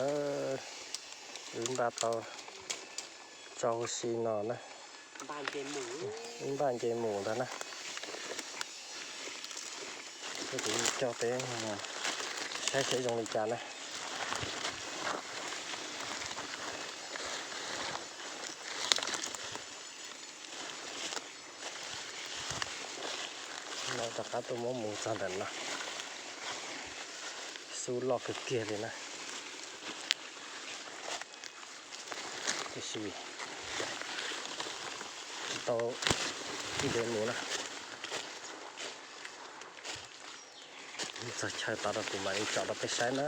Wb npaj tau rau huv si no na, wb npaj nce mus ntag na. Kuv coj peb saib seb zoo li cas na. No rov qab tuaj muab mus txog ntawm no, xub loj kawg kiag li na. Tiam sis tsis tau nce mus na. Txog chaw tod rau kuv mam li tsom rau peb saib na.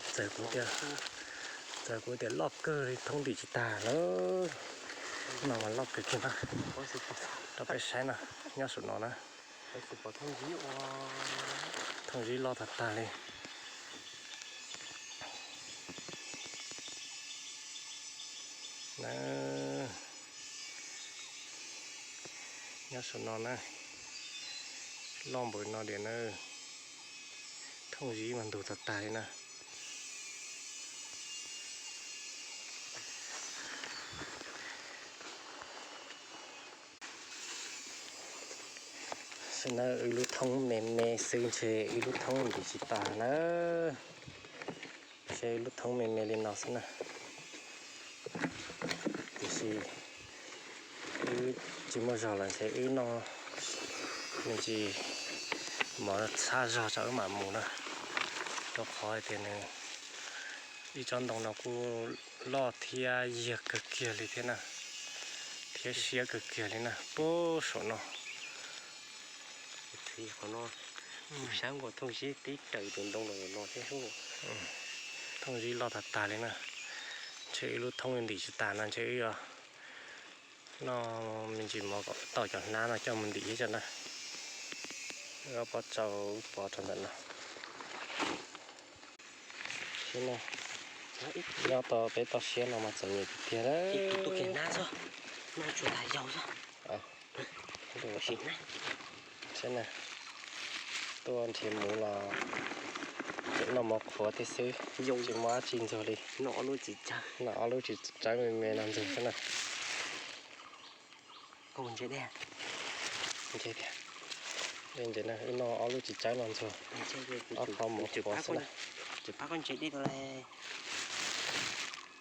Txawm kuv tias, txawm kuv tias loj kawg li thoob ntim tsis tag lawm. No mas loj kawg kiag na. Rau peb saib na, nyob saum no na. Thooj zib loj tag tag li. Nyob saum no na, loj npaum no diam na. Thooj zib mas ntug tag tag li na. Xwb na, wb lub thoob me me xwb ntshe wb lub thoob ntim tsis tag na. Ntshe wb lub thoob me me li no xwb na. Tiam sis wb tsis muaj zog los ntshe wb noj me ntsis mov txhab zog tso wb mam mus na. Rau qhov hais tias nws ib tsob ntoo no kuj loj thiab yiag kawg kiag li thiab na, thiab siab kawg kiag li na, puag saum no. Qhov no, saib nkaus thooj zib tib raws tus ntoo los no thiab. Thooj zib loj tag tag li na, ntshe wb lub thoob ntim tsis tas no ntshe wb yuav noj me ntsis mov kom tau cov hnab no coj mus ntim thiab tso na. Wb pob tsau pov rau ntawm no. Nyob tau peb toj siab no mas txom nyem tiag tiag. Saib na, tuaj nrhiav mus los tseem noj mov qhuav thiab xwb, tsis muaj dab tsi ntxuag li. Noj ob lub txiv tsawb me me no ntxuag xwb na. Ntse tiag, ntse tiag, wb noj ob lub txiv tsawb no ntxuag, ob pho mov qhuav xwb na.